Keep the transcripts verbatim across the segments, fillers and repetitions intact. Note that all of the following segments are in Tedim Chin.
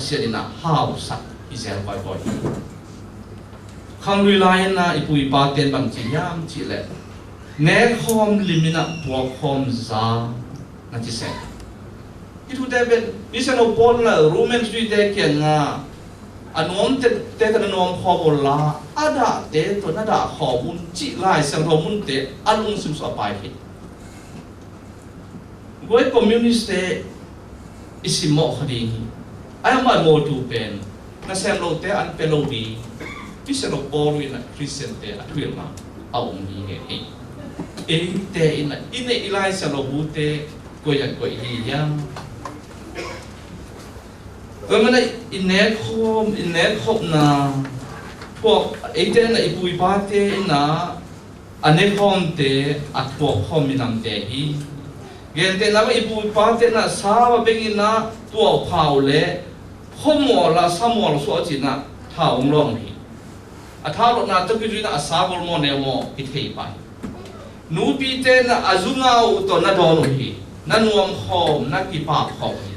siat in ah hausak i zel kawikawi hi. Khanglui lai in ah i pu i pate bang ci hiam cih leh, nekkhawm lim in ah puakkhawm za na ci seh. Hih thute pen Pasian lo Paul in ah Romans tuite kiangah a nuam tete tawh na nuam khawm uh la, a dahte tawh na dah khawm un cih Lai Siangtho munte a lungsim sungah a pai hi. Guai communist te i simmawh kha ding hi. Ai amah mawtu pen nasem lote an pia lo ding. Pasian lo Paul in ah Christian te a thuhilhna a om hi nge hi. Eite in ah i neih i Lai Siangtho bute koi an koih hi hiam? Tua manin ah i nekkhawm, i nekkhopna thuak, eite in ah i pu i pate in ah a nekhawmte, a thuakkhawm minamte hi. Gentehna mah i pu i pate in ah sa va beng in ah tuahpha uh leh khuamual ah samual suah ci in ah tha hong lawng hi. A tha lotna tawh kizui in ah a sa golmaw neumaw hi thei pah hi. Nupite in ah a zungau uh tawh na dawn uh hi. Na nuamkhawm, na kipahkhawm uh hi.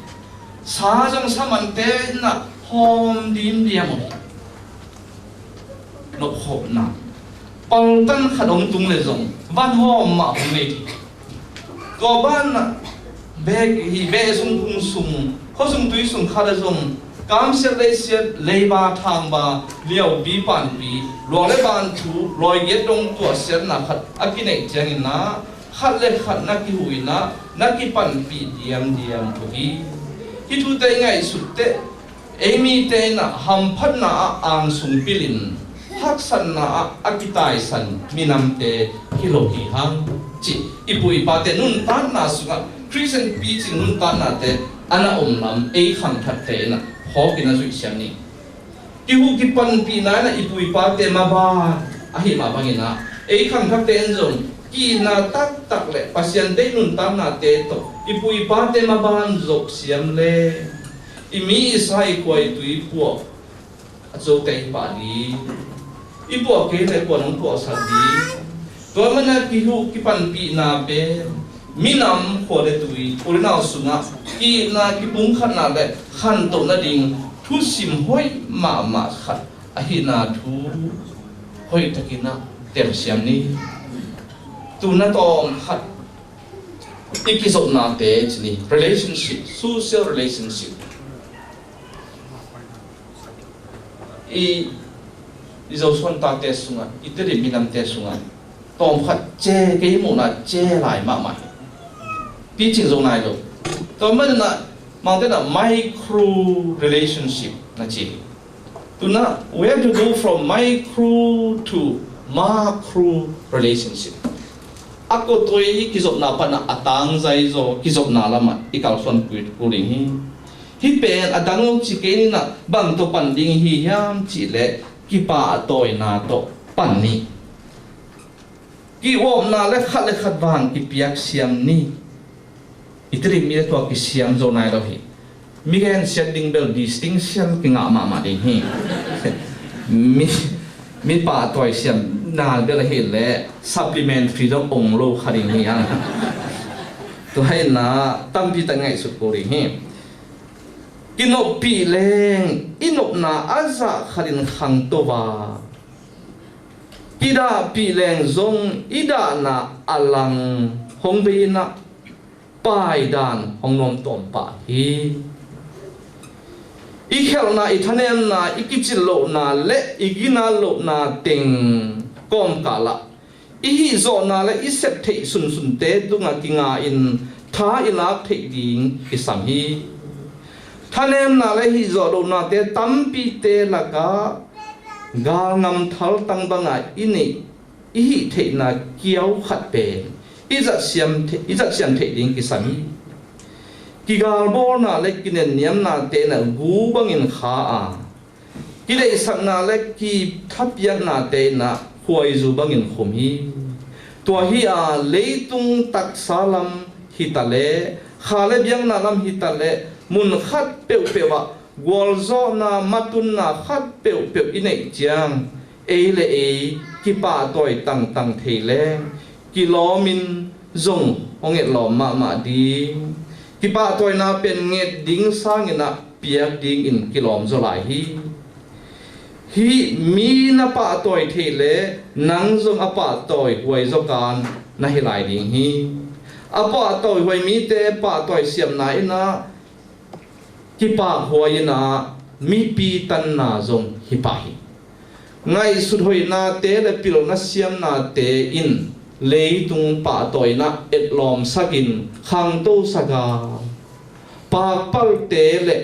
Sa zong sa mante in ah hawm dimdiam uh hi. Nopkhopna. Paltan khat hong tung leh zong van hawm mah hong nei ding. Tua banah beh, hih beh sung, phung sung, khua sung, tui sung khat ah zong kamsiat, leisiat, leiba, thangba, liaupi, panpi, luang le ban thu, lawigiat dong tuahsiatna khat a kineih ciangin ah khat le khat na kihuh in ah na kipanpih diamdiam uh hi. Hih thute i ngaihsut teh, ei mite in ah hamphatna ah angsung pilin, haksatna ah a kitaisan minamte hi lo hi hang, cih i pu i pate nuntakna sungah, Khristian picing nuntaknate a na om lam ei khangthakte in ah phawkin a zuihsiam ni. Kihuh kipanpihna in ah i pu i pate maban ahih mah bangin ah, ei khangthakte in zong ki-itna taktak le Pasian deih nuntaknate tawh i pu i pate maban zop siam le i mi i sa i kua i tui puak a cote i pah ding. I puak kei leh kua'n hong puaksak ding. Tua manin ah kihuh kipanpihna pen minam, khua le tui, u le nau sungah ki-itna, kipumkhatna le khantoh nading thusim hoih mahmah khat ahihna thu hoihtakin ah telsiam ni. Tuna tawm khat i kizopnate ci ni, relationship, social relationship. I, i Zosuan tate sungah, i Tedim minamte sungah tawm khat ce, kei muhna ce lai mahmah hi. Picing zo nai lo. Tua manin ah Mangte in ah micro relationship na ci hi. Tuna, we have to go from micro to macro relationship. A kotoi kizopna pan ah a tangzai zaw kizopna lamah i kalsuan kul ding hi. Hih pen a dang lo ci kei ni in ah, bang tawh pan ding hi hiam cih leh kipahtawina tawh pan ni. Ki-awpna le khat le khat vang kipiak siam ni. I Tedim mite tua kisiam zo nai lo hi. Mi gensiat ding bel distinction kingah mahmah ding hi. Mi, mi pahtawi siamna bel ahih leh supplementary zong ong lo kha ding hi hang. Tua hi in ah tampi tak ngaihsut kul ding hi. Kinoppih leng i nopna a zah khat in khangto a, kidahpih leng zong i dahna a lang hong bei in ah paidan hong nuamtuam pah hi. I khialhna, i thanemna, i kicilh lohna le i ginat lohna teng kawmkal ah i hihzawhna le i sep theih sunsunte tungah kinga in tha i lak theih ding kisam hi. Thanemna le hihzawh lohnate tampite lakah galngam thaltang bangah i neih, i hih theihna kiau khat pen i zatsiam thei-, i zatsiam theih ding kisam hi. Kigalbawlna le kinenniamnate in ah gu bangin kha a, kideihsakna le kithapiaknate in ah khuaizu bangin khum hi. Tua hi a, leitung taksa lam hi ta leh, kha le biakna lam hi ta leh, mun khat peuhpeuh ah gualzawhna, matunna khat peuhpeuh i neih ciang, ei le ei kipahtawi tangtang thei leng kilawmin zong hong etlawm mahmah ding. Kipahtawina pen nget ding sangin ah piak dingin kilawm zaw lai hi. Hih mi na pahtawi theih leh nang zong a pahtawi huai zaw kan na hi lai ding hi. A pahtawi huai mite pahtawi siamna in ah kipahhuai in ah mipi tanna zong hi pah hi. Ngaihsut hoihnate le pilna siamnate in leitung pahtawina etlawmsakin khangtosak a, pakpalte le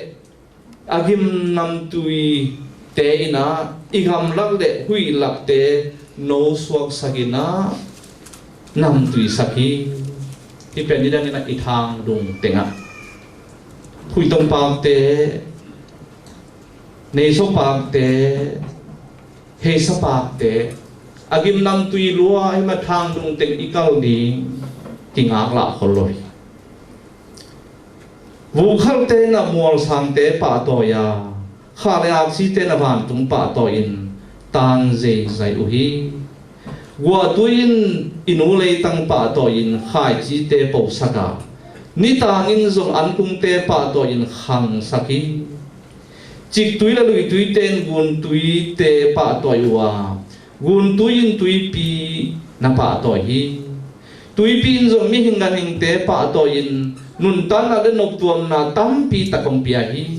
a gim namtuite in ah i gamlak le huihlakte nosuaksak in ah namtuisak hi. Hih pen nidangin ah i thangdung tengah huihtong pakte, neiso pakte, heisa pakte, a gim namtui lua hi mah, thangdung teng i kal ding kingaklah khol lo hi. Vukhalte in ah mualsangte pahtawi a, khah le aksite in ah vantung pahtawi in tang zeizai uh hi. Guahtui in i nu leitang pahtawi in khaicite posak a, nitang in zong ankungte pahtawi in khangsak hi. Ciktui le luituite in guntuite pahtawi uh a, guntui in tuipi na pahtawi hi. Tuipi in zong mihing ganhingte pahtawi in nuntakna le noptuamna tampi tak hong pia hi.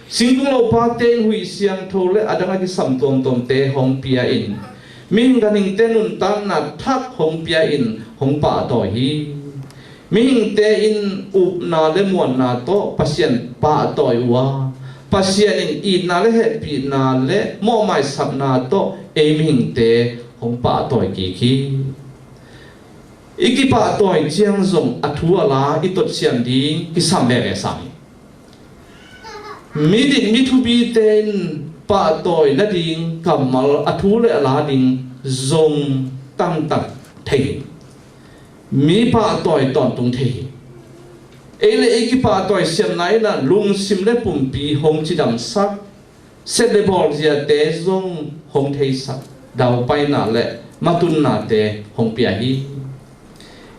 Singkung lopate in huih siangtho le a dang a kisam tuamtuamte hong pia in, mihing ganhingte nuntakna thak hong pia in hong pahtawi hi. Mihingte in upna le muanna tawh Pasian pahtawi uh a, Pasian in itna le hehpihna le mawhmaisakna tawh ei mihingte hong pahtawi kik hi. I kipahtawi ciang zong a thu a la i totsiam ding kisam veve sam hi. Midit mi thupite in pahtawi nading kammal a thu le a la ding zong tangtak thei hi. Mi pahtawi tawntung thei hi. Ei le ei kipahtawi siamna in ah lungsim le pumpi hong cidamsak, sep le bawl ziate zong hong theisak, daupaina le matunnate hong pia hi.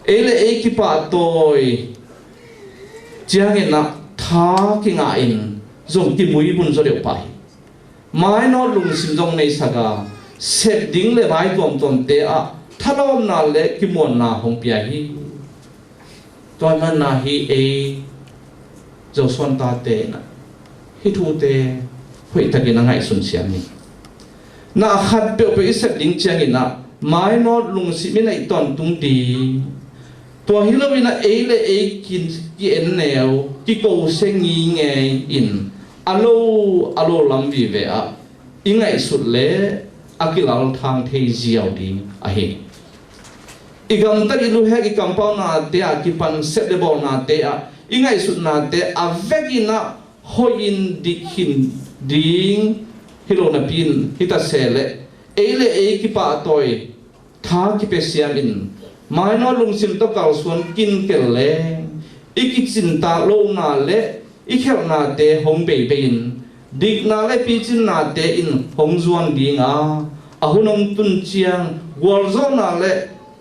Ei le ei kipahtawi ciangin ah tha kingah in zong kimuibun zaw deuh pah hi. Mainawt lungsim zong neisak a, sep ding le vai tuamtuamte ah thalawpna le kimuanna hong pia hi. Tua hi manin ah hih ei Zosuan tate in ah hih thute hoihtakin a ngaihsun siam ni. Na khat peuhpeuh i sep ding ciangin ah mainawt lungsim in ah i tawntung ding. Tua hi loin ah ei le ei ki, ki-en neu, kiko se ngingei in a lo a lo lam vive ah i ngaihsut le a kilalthang thei ziau ding ahi. I gamtat i luhek i kampaunate a kipan sep le bawlnate ah i ngaihsutnate a vekin ah hoih in dik khin ding hi lo napi in hi ta se leh ei le ei kipahtawi tha kipia siam in mainawt lungsim tawh kalsuan kinkel leng i kicintak lohna le i khelhnate hong beibei in dikna le picinnate in hong zuan ding a, a hun hong tun ciang gualzawhna le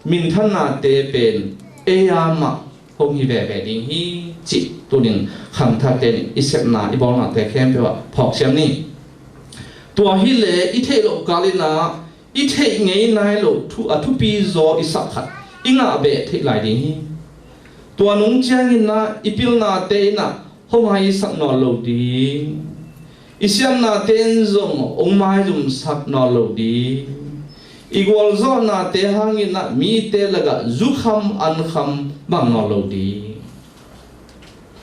minthannate pen ei a mah hong hi veve ding hi cih tunin khangthakte in i sepna i bawlnate khempeuh ah phawk siam ni. Tua hi leh i theih loh kal in ah i theih ngei nai loh thu a thupi zaw i sak khat i ngah beh theih lai ding hi. Tua nung ciangin ah i pilnate in ah hong haisak nawn lo ding, i siamnate in zong hong maizumsak nawn lo ding, i gualzawhnate hangin ah mite lakah zukham ankham bang nawn lo ding.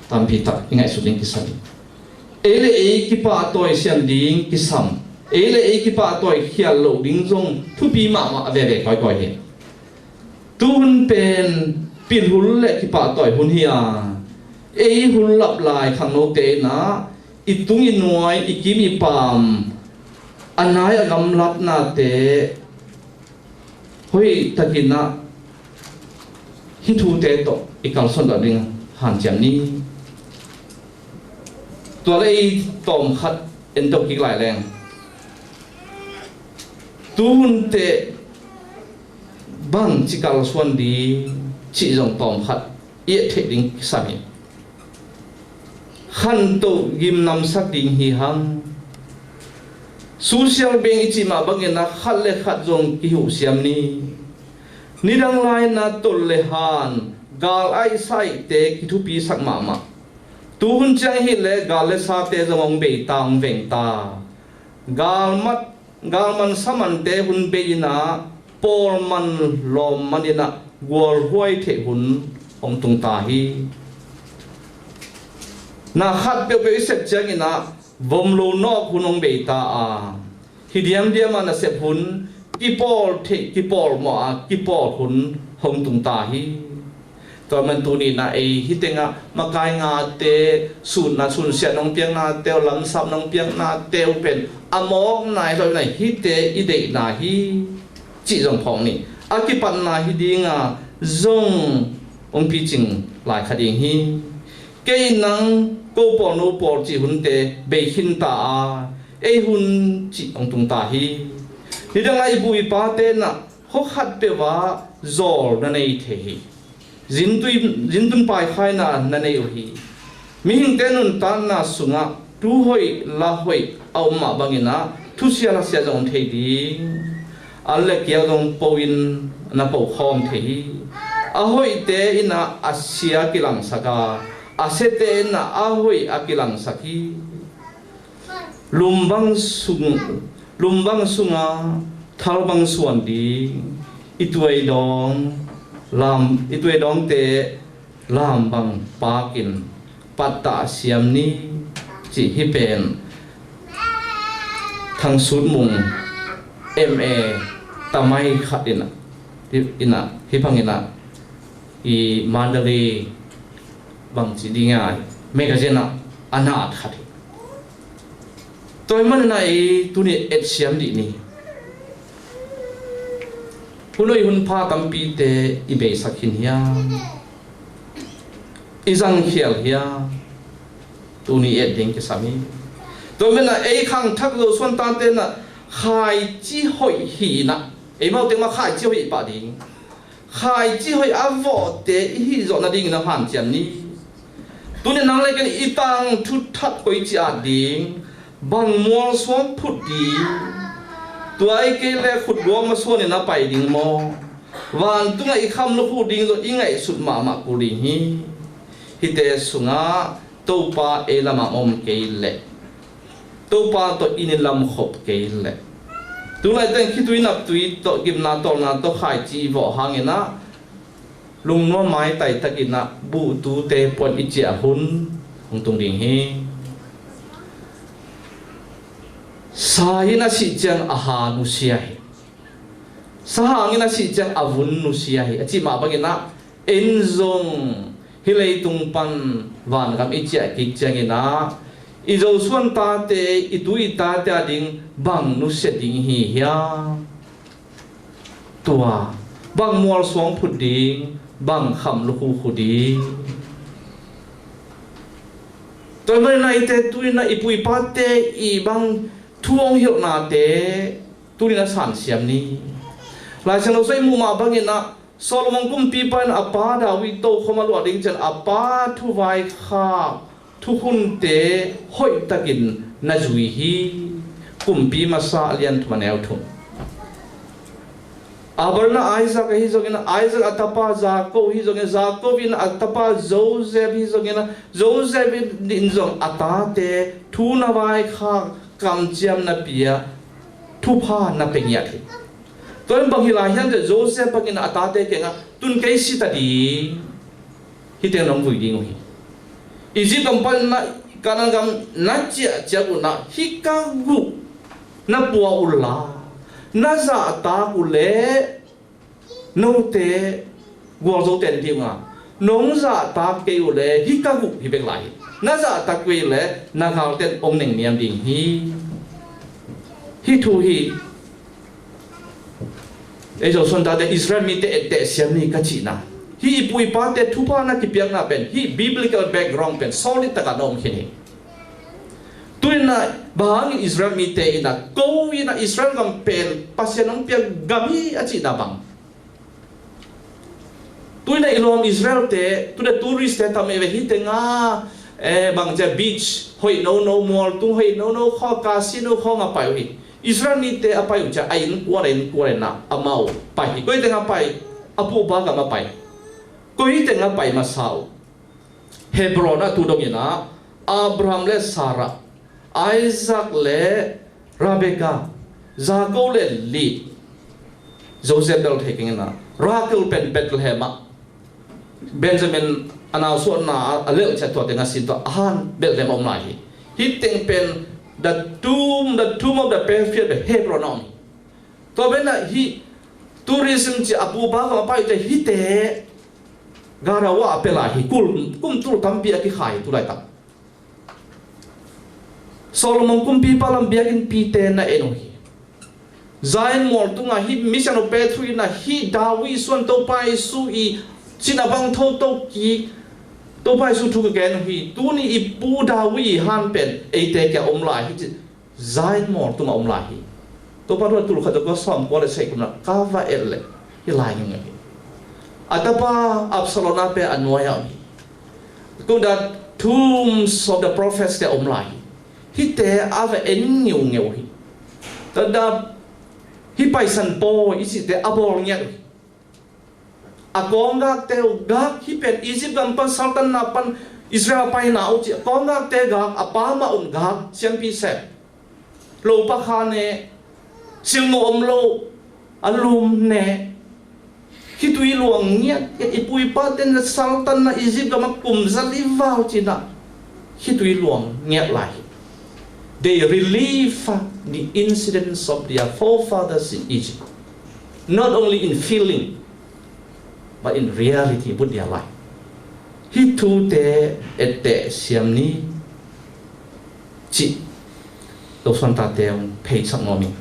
Tampi tak i ngaihsut ding kisam hi. Ei le ei kipahtawi siam ding kisam, ei le ei kipahtawi khial loh ding zong thupi mahmah a veve kawikawi hi. Tuhun pen pilhul le kipahtawi hun hi a, ei hul lap lai khangnote in ah i tung i nuai, i kim i paam, a nai a gamlatnate hoihtakin ah hih thute tawh i kalsuan dah ding hanciam ni. Tua le ei tawm khat en tawh kik lai leng, tuhun teh bang ci kalsuan ding cih zong tawm khat i et theih ding kisam hi. khantoh gimnamsak ding hi hang. Social beng i cih mah bangin ah khat le khat zong kihuhsiam ni. Nidang lai-in ah tol le han, gal aihsaihte kithupisak mahmah. Tuhun ciang ahih leh gal le sate zong hong bei ta, hong veng ta. Galmat, galman samante hun bei-in ah, pawlman lawmman in ah gualhuai theih hun hong tung ta hi. Na khat peuhpeuh i sep ciangin ah vom lo nawk hun hong bei ta a, hi diamdiam a nasep hun, kipawl theih, kipawlmawh a kipawl hun hong tung ta hi. Tua man tuni-in ah ei hih tengah makai ngate, sun, na sunsiah nong piaknate uh, lamsap nong piaknate uh pen a mawkna hi lo-in ah hihte i deihna hi cih zong phawk ni. A kipatna hi ding a zong hong picing lai kha ding hi. Kei nang, ko pawl no pawl cih hunte bei khin ta a, ei hun cih hong tung ta hi. Nidang lai i pu i pate in ah hawkhat peuh ah zawl na nei thei hi. Zintui, zintun paikhaina na nei uh hi. Mihingte nuntakna sungah tu hoih la hoih a om mah bangin ah thusia lasia zong om thei ding. Al le kial zong po-in na po khawm thei hi. A hoihte in ah a sia kilangsak a, a siate in ah a hoih a kilangsak hi. Lum bang sung, lum bang sunga thal bang suan ding, i tuaidawng lam, i tuaidawngte lam bang pakin pattah siam ni, cih hih pen Thang Sut Mung M A tamai khat in ah, in ah, hih bangin ah i Mandalay bangci ding a magazine ah a na at khat hi. Tua ahih manin ah ei tuni et siam dih ni. Hun hoih hun pha tampite i beisak khin hiam? I zangkhial hiam? Tuni et ding kisam hi. Tua ahih manin ah ei khangthak Zosuan tate in ah khaici hoih hi in ah, ei mau teng mah khaici hoih i pah ding. Khaici hoih a vawhte i hih zawh nadingin a hanciam ni. Tuni nang le ken i tangthu that koi ci at ding, bang mualsuang phut ding, tua ahih kei leh khutduang masuanin a pai ding maw? Vantungah i kham lukhu ding zong i ngaihsut mahmah kul ding hi. Hihte sungah Topa ei lamah om kei leh, Topa tawh i nilam khop kei leh, tu laiteng khitui naptui tawh, gimna tawlna tawh khaici i vawh hangin ah lungnuam maitai takin ah buhtute puan i ciah hun hong tung ding hi. Sa in a sih ciang a ha nusia hi. Sa hangin a sih ciang a vun nusia hi. A cih mah bangin ah, en zong hih leitung pan vangam i ciah kik ciangin ah, i Zosuan tate, i tu i tate a ding bang nusia ding hi hiam? Tua, bang mualsuang phut ding, bang kham lukhu khu ding. Tua ahih manin ah eite tu-in ah i pu i pate i bang thu hong hilhnate tu-in ah sansiam ni. Lai Siangtho sung i muh mah bangin ah Solomon kumpipa in a pa David tokhom a luah ding ciang a pa thuvaikhak thukhunte hoihtakin na zui hi. Kumpi Masa a lian thum a neu thum. Abraham in ah Isaac ahi zongin ah, Isaac a tapa Jacob ahi zongin ah, Jacob in ah a tapa Joseph ahi zongin ah, Joseph in zong a tate thu na vaikhak, kamciam na pia, thupha na pia ngiat hi. Tua in bang hi lai hiam cih leh Joseph bangin a tate kiangah tun kei si ta ding, hih teng nong vui ding uh hi. Egypt gam pan na Kanaan gam na ciah ciang un ah hih ka guh na pua uh la, na zahtak uh leh note gualzo ten ding uh a, nong zahtak kei uh leh hih ka guh hi bek lai hi. Na zahtak kei uh leh na galten hong nengniam ding hi. Hih thu hi. Ei Zosuan tate Israel mite etteh siam ni ka cihna, hih i pu i pate thupha na kipiakna pen hih biblical background pen solid takah na om khin hi. Tu-in ah bang hangin Israel mite in ah ko in ah Israel gam pen Pasian hong piak gam hi a cihna bang? Tu-in ah i lawm Israel-te, tu-in ah tourist-te tam ei ve, hih tengah eh, bang cia beach hoih nono, mualtung hoih nono khawng, casino khawng a pai uh hi. Israel mite a pai uh cia a innkuan a innkuan in ah amau pai hi. Koi teng a pai? A pu pa gam a pai. Koi teng a pai masa uh? Hebron ah tu dongin ah Abraham le Sarah, Isaac le Rebekah, Jakob le Leah, Joseph bel thei keng in ah, Rachel pen Bethlehem ah Benjamin a nausuahna a lelh ciat tua teng a sin tua a han Bethlehem a om lai hi. Hih teng pen the tomb, the tomb of the patriarch, the Hebron a om hi. Tua pen ah hih tourism ci a, a pu pa gam a pai uh cia hihte garawa a pia lai hi. Kul, kum tul tampi a kikhai hi tu laitak. Solomon kumpipa lam biakinnpite na en uh hi. Zion mual tungah hih mission of Peter in ah hih David suan Topa Jesu i cina bang thotho kik, Topa Jesu thu ka gen uh hi. Tuni i pu David i han pen eite kiang om lai hi ci. Zion mual tungah om lai hi. Topa thu a tul khat za kua sawmkua le sagih kumna ka va et leh hih lai ngei ngei hi. A tapa Absalom a pen a nuai ah om hi. Tua tombs of the prophets te om lai hi. Hihte a va en ngeungeu hi. Tua dah hih Paisan Pawi i cihte a bawl ngiat uh hi. A kawnggakte uh gak, hih pen Egypt gam pan saltanna pan Israel paina uh ci a, kawnggakte gak, a pa mah un gak, siampi sem, lopa kha ne, silmo om lo, a lum ne. Khitui luang ngiat, i pu i pate na saltanna Egypt gam a kum za li val cin ah khitui luang ngiat lai hi. They relive, uh, the incidents of their forefathers in Egypt, not only in feeling but in reality, put their life. Hih thute etteh siam ni cih Zo suan tate hong pheisak nuam ing.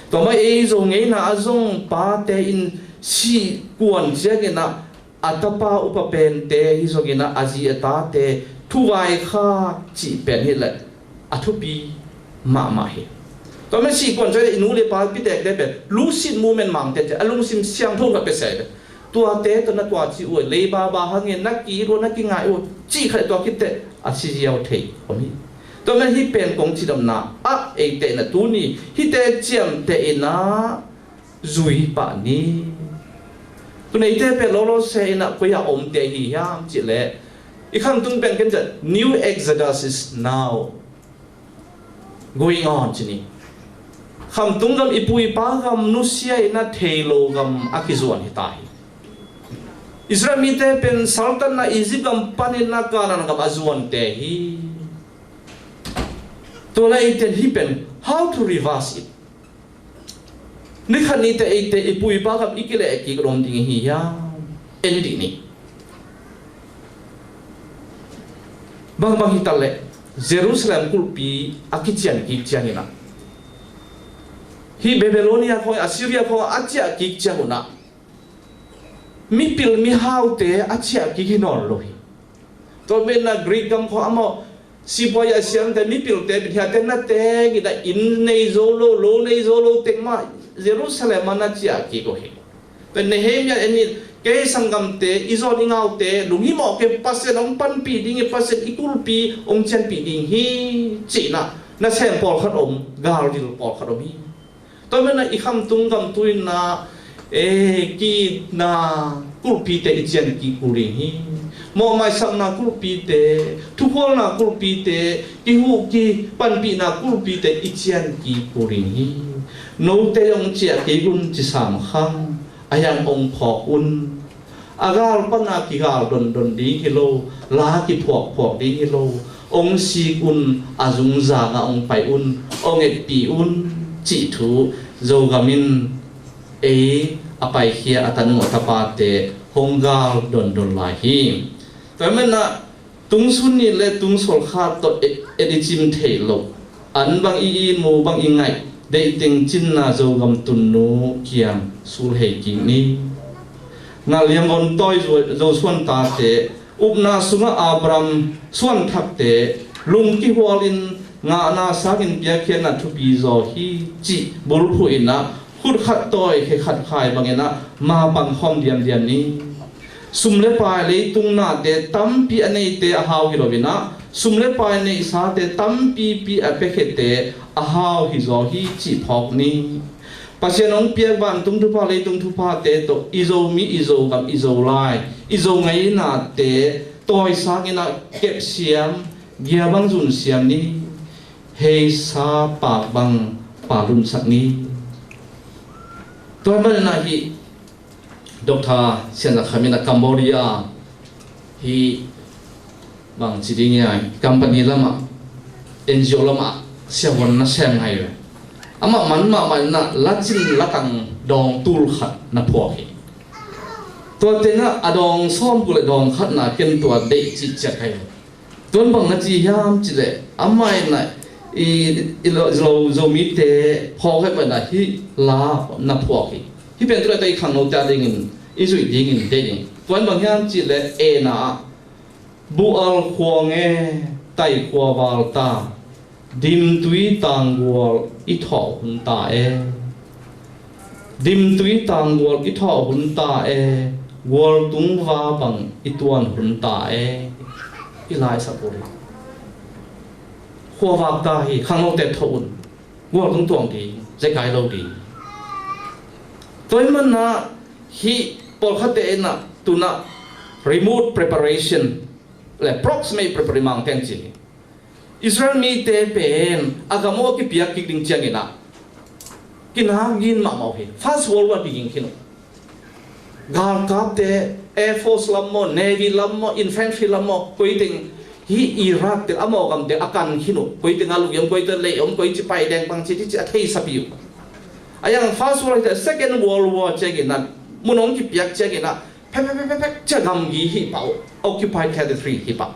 Tua mah ei Zo ngeina ah zong pate in sih kuan ciangin ah a tapa upa pente hi zongin ah a zi a tate thuvai kha cih pen hi leh a thupi mahmah hi. Tua mah sih kuan ciangin i nu le pa pitekte pen lucid movement mangte ci a, lungsim siangtho khat pia sia hi. Tuate tawh na tua ci uh, leiba ba hangin na ki-it uh, na kingai uh, cih khat tua khit teh a si ziau thei om hi. Tua mah hih pen kong cidamna ah eite in ah tuni hihte ciamteh in ah zui pah ni. Tuni eite pen lawlaw se in ah koi ah omte hi hiam cih leh i Khamtung pen ken ciah, new exodus is now going on ci ni. Khamtung gam, i pu i pa gam nusia in ah thei lo gam a kizuan hi ta hi. Israel mite pen saltanna Egypt gam panin ah Canaan gam a zuante hi. Tua leh eite in hih pen how to reverse it. Ni khat ni teh eite i pu i pa gam i kileh kik lawm ding hi hiam? En dih ni. Bangbang hi ta leh Jerusalem kulhpi a kician kik ciangin ah, hih Babylonia khawng, Assyria khawng a ciah kik ciang un ah mipil mihaute a ciah kik hi nawn lo hi. Tua pen ah Greek gam khawng amau sipuai a siamte, mipilte pen hiate na teng in ah inn nei zo lo, lo nei zo lo teng mah Jerusalem ah na ciah kik uh hi. Tua Nehemiah en in, kei sanggamte, i zawn i ngaute lunghimawh kei, Pasian hong panpih ding hi, Pasian i kulhpi hong cianpih ding hi ci-in ah nasem pawlkhat om, galdil pawlkhat om hi. Tua manin ah i Khamtung gam tu-in ah, eh, ki-itna kulhpite i cian kik kul ding hi. Mawhmaisakna kulhpite, thukhualna kulhpite, kihuh kipanpihna kulhpite i cian kik kul ding hi. Note hong ciah kik un ci sam khang, a hiang hong phawk un. A gal pana kigal dondon ding hi lo, la kiphuakphuak ding hi lo, hong sik un, a zungzang ah hong pai un, hong etpih un cih thu Zogam in ei a paikhia a tanu a tapate hong gal dondon lai hi. Tua manin ah tungsun nih le tungsawl khat tawh et, et i cim theih loh, an bang i it, mu bang i ngaih, deih teng cinna Zogam tunnu kiang sulhei kik ni. Ngalliam Von Tawi, Zo, Zo suan tate, upna sungah Abraham suan thakte, lung kihual in ngahna sangin piakkhiatna thupi zaw hi cih bulphuh in ah, khut khat tawi khe khat khai bangin ah ma pang khawm diamdiam ni. Sum le pai, leitung nate tampi a neite a hau hi lo-in ah, Sum le pai neihsate tampipi a piakhiate a hau hizaw hi cih phawk ni. Pasian hong piak vantung thupha, leitung thuphate tawh i Zomi, i Zogam, i Zolai, i Zo ngeinate tawisang in ah kepsiam, gia bang zunsiam ni. Heisa paak bang paalunsak ni. Tua hi manin ah hih Doctor Sian Za Kham in ah Cambodia hi bang ci ding hiam, company lamah, N G O lamah siavuan na sem ngai ve. Amah man mahmah in ah lacin latang dawng tul khat na phuak hi. Tua tengah a dawng sawm kul le dawng khat na ken tua deih cih ciat kai ve. Tuan bang na ci hiam cih leh amah in ah i, i lo, lo Zomite phawk hek bang in ah hih la na phuak hi. Hih pen tu le ta i khangnote a dingin i zuih dingin deih ding. Tuan bang hiam cih leh ena ah Bual khuang e, tai khua val ta, dimtui tanggual i thawh hun ta e. Dimtui tanggual i thawh hun ta e, gualtung va bang i tuan hun ta e. I lai sa puri. Khua vak ta hi, khangnote thawh un. Gualtung tuang ding, zekai lo ding. Tua hi manin ah hih pawlkhatte in ah tu-in ah remote preparation le proximate preparation mang teng ci hi. Israel mite pen a gam uh a kipiak kik ding ciangin ah kinak ngin mahmah uh hi. First World War kiging khin uh. Galkapte, Air Force lam maw, Navy lam maw, Infantry lam maw, koi teng hih Iraq teng a mawkam teng a kan khin uh. Koi teng a luk i om, koi teng lei i om, koi ci pai deng bang ci, ci, ci a theisapi uh. A yang First World, Second World War ciangin ah mun hong kipiak ciangin ah phek, phek, phek, phek, phek, cia gamgi hi pah uh, occupied territory hi pah.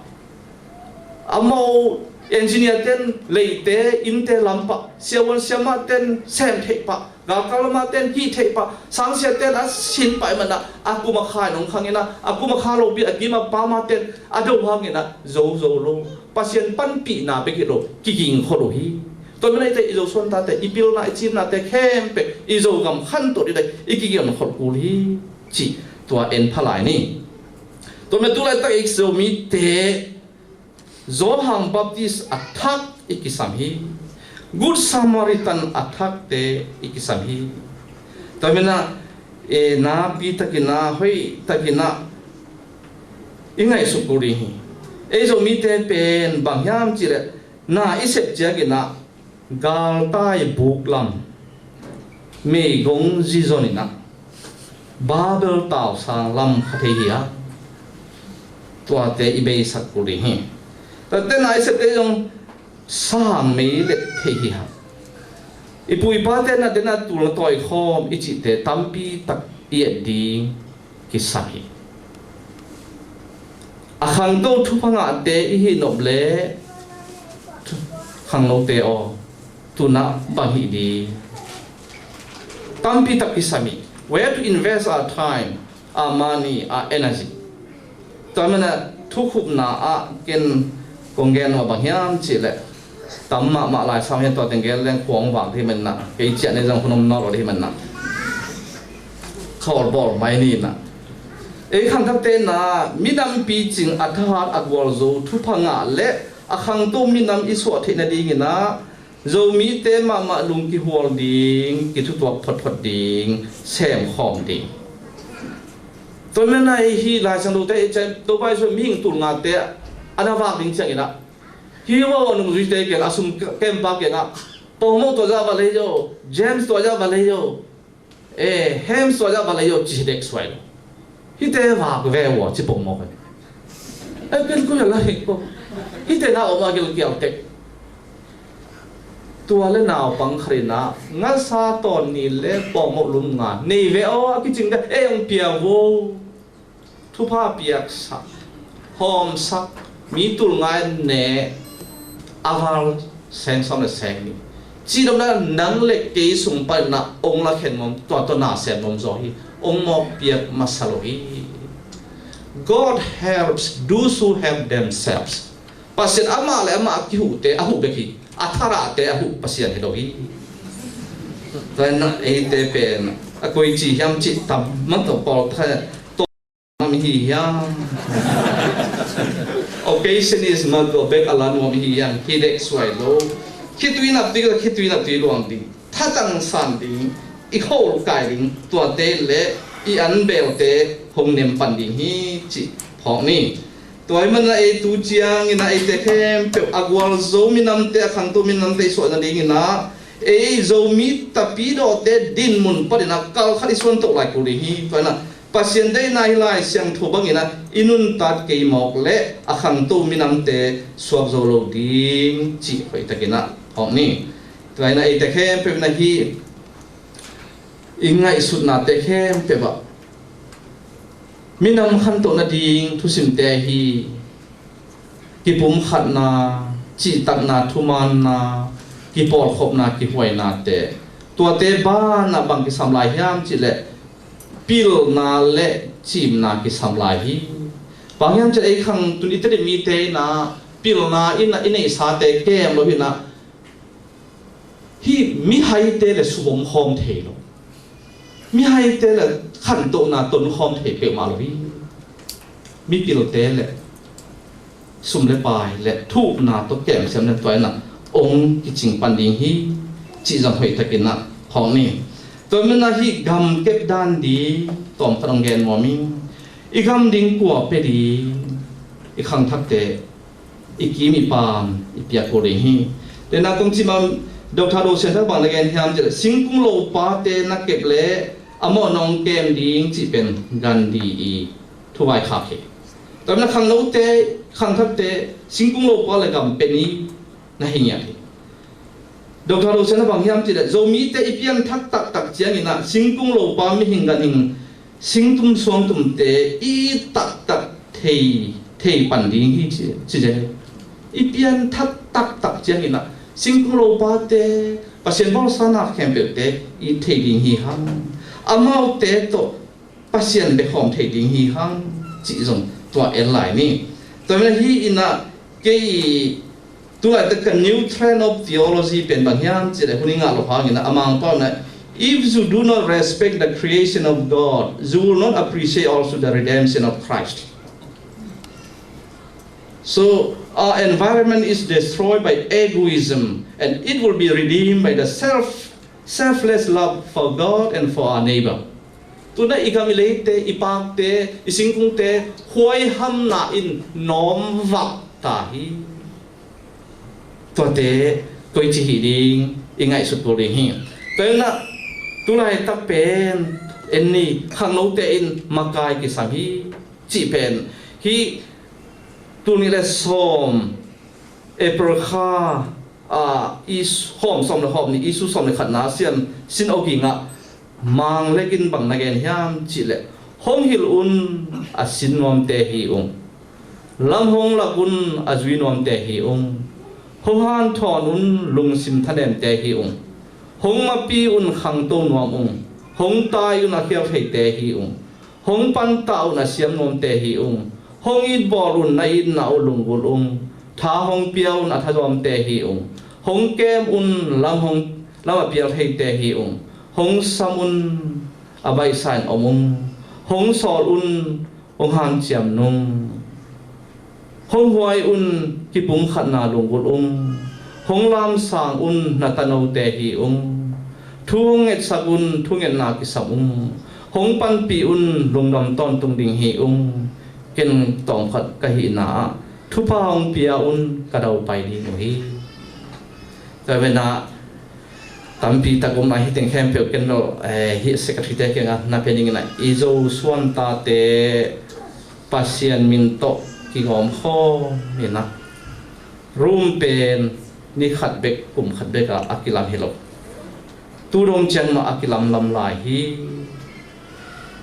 Amau engineer ten leite, innte lam pah, siavuan siamah ten sem theih pah, galkap lamah ten hih theih pah, sangsia ten a sin pah i manin ah a kum a kha in hong khang in ah, a kum a kha lopi a kim a pam a ten a do hangin ah zo zo lo. Pasian panpihna bek hi lo, kiging khol uh hi. Tua manin ah eite i Zosuan tate i pilna, i cimnate khempeuh i Zogam khantoh ding ah i kiging khol kul hi. Cih tua en pha lai ni. Tua mah tu laitak i Zomite Johan Baptist a thak i kisam hi. Good Samaritan a thakte i kisam hi. Tua manin ah, e, nakpi takin ah, hoih takin ah i ngaihsut kul ding hi. Ei Zomite pen bang hiam cih leh na i sep ciangin ah galtai buk lam, meigong zizon in ah Babel tausang lam kha thei hi a, tuate i beisak kul ding hi. Tuate na i septe zong sang mei let thei hi a, i pu i pate na dena tul na tawi khawm i cihte tampi tak i et ding kisam hi. A khangto thupha ngahte i hih nop le thu-, khangnote aw, tu-in ah bang hih ding? Tampi tak kisam hi. Where to invest our time, our money, our energy? Tua manin ah thukhupna ah ken kong gen nuam bang hiam cih leh, tam mahmah lai sam hian tua teng gen leng khuang vang ding hi manin ah, kei ciah ni zong hun om nawn lo ding hi manin ah, khawl bawl mai ni in ah. Ei khangthakte in ah minam picing a thahat a gualzo thupha ngah le a khangto minam i suah theih nadingin ah Zomite mahmah lung kihual ding, kithutuak photphot ding, sem khawm ding. Tua manin ah hih Lai Siangthote i cih Topa Jesu mihing tul ngate a na vak ding ciangin ah, hi va va nungzuite kiang a sum kempa kiangah, Paul mawh tua zah va lei zo, James tua zah va lei zo, e, James tua zah va lei zo ci hi dek suai lo. Hihte vak ve ua ci pong mawk a ni. E, ken koi a la hik ko. Hihte na om a gilkial tek. Tua le naupang khat in ah ngasa tawn nih le pawngmawh lum nga nei ve aw a kicing dek, ei hong pia vo. Thupha piaksak, hawmsak, mi tul nga ne, a val seng sawm le seng nih. Ci dong na nang le kei sung pan na ong la khen mawm, tua tua na sem mawm zaw hi, ong mawk piak masa lo hi. God helps those who help themselves. Pasian amah le amah a kihuhte a huh bek hi, a tharahte a huh Pasian hi lo hi. Tua na eite pen a koi ci hiam cih tam man tawh pawl tha, tawh nam hi hiam. Occasion is not go back a la nuam hi yang, hi dek suai lo. Khitui nap tui ka khitui nap tui luang ding, thatang san ding, i khol kai ding, tuate le i an belte hong nem pan ding hi ci phawk ni. Tua hi mana ei tu ciangin a eite khempeuh a gualzo minamte, a khangto minamte i suahna dingin a ei Zomi tapidawte dinmun panin a kal khat i suan toh lai kul ding hi. Tua hi na Pasian deihna hi lai siangtho bangin a i nuntak kei mawk le a khangto minamte suak zo lo ding cih hoihtakin a hawng ni. Tua hi na eite khempeuh na hi i ngaihsutnate khempeuh ah minam khantoh nading thusimte hi. Kipumkhatna, cihtakna, thumaanna, kipawlkhopna, kihuainate, tuate banah bang kisam lai hiam cihleh pilna le cimna kisam lai hi. Bang hiam cihleh ei khang tun i Tedim mite inah pilna inah i neihsate kem lo hinah hih mihaite le sum om khawm thei lo. Mihaite le khantohna ton khawm thei peuhmah lo hi. Mipilte le sum le pai le thukna tawh kemsiam le tua inah ong kicing pan ding hi. Cih zong hoihtakin ah hawng ni. Tua minah hih gam kep dan ding tawmkhat ong gen mawm ing. I gam ding kua pe ding? I khangthakte i kim i pam i piak kul ding hi. Tena kong cimam Dr. Do Sian Thak bang na gen hiam cihleh singkung lopate na kep le amau nong kem ding cih pen Gandhi i thuvaikhak hi. Tua na khangnote, khangthakte singkung lopa le gam pen i na hi ngiat hi. Dr. Do Sian Thak bang hiam cihleh Zomite i pianthak taktak ciangin ah singkung lopa mihing ganhing singtum suangtumte i taktak thei thei pan ding hi ci, ci zel. I pianthak taktak ciangin ah singkung lopate Pasian bawlsa nak khempeuhte i thei ding hi hang. Amaute tawh Pasian bekhawm thei ding hi hang cih zong tua en lai ni. Tua mena hi inah kei tulaitak ka new trend of theology pen bang hiam cihleh hun i ngah lo hangin a Mangpau na, if you do not respect the creation of God, you will not appreciate also the redemption of Christ. So our environment is destroyed by egoism and it will be redeemed by the self, selfless love for God and for our neighbor. Tuna i gam i leite, i pakte, i singkungte huaihamna in nawm vak ta hi. Tuate koici hi ding i ngaihsut kul ding hi. Tua inah tulaitak pen en ni khangnote in makai kisam hi cih pen hi. Tul nih le sawm April kha a i hawm sawm le hawm nih, isu sawm le khatna siam sin awging ah Mang Lek in bang na gen hiam cihleh hong hilh un a sin nuamte hi ung. Lam hong lak un a zui nuamte hi ung. Hong hanthawn un lungsim thanemte hi ung. Hong mapi un khangto nuam ung. Hong tai un a khial theite hi ung. Hong pantah un a siam nuamte hi ung. Hong itbawl un na itna uh lunggulh ung. Tha hong pia un a thazuamte hi ung. Hong kem un lam hong lam a pial theite hi ung. Hong sam un a baihsa in om ung. Hong sawl un hong hanciam nung. Hong huai un kipumkhatna lunggulh ung. Hong lamsang un na tanote hi ung. Thu hong ngetsak un thungetna kisam ung. Hong panpih un lungdam tawntung ding hi ung. Ken tawmkhat ka hihna ah thupha hong pia un ka daupai ding uh hi. Tua mena tampi tak om lai hi teng khempeuh ken lo, eh, hi secretary te kiangah na pia dingin ah i Zo suan tate Pasian min tawh kigawm khawm inah room pen ni khat bek kum khat bek ah a kilam hi lo. Tu dong ciang mah a kilamlam lai hi.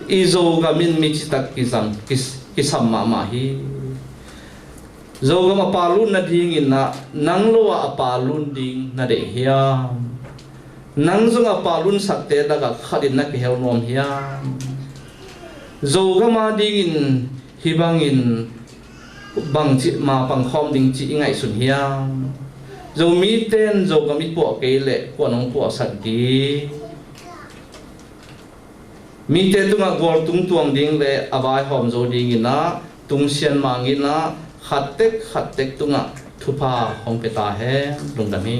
I Zogam in mi citak kizam, kis-, kisam mahmah hi. Zogam a palun nadingin ah nang lo ah a palun ding na deih hiam? Nang zong a palunsakte lakah khatin na kihel nuam hiam? Zogam a dingin hih bangin bangci ma pangkhawm ding cih i ngaihsun hiam? Zomite in Zogam i puah kei leh kuan hong puahsak ding? Mite tungah gualtung tuang ding le a vaihawm zo dingin ah tungsian mangin ah khattek khattek tungah thupha hong pia ta hen. Lungdam hi.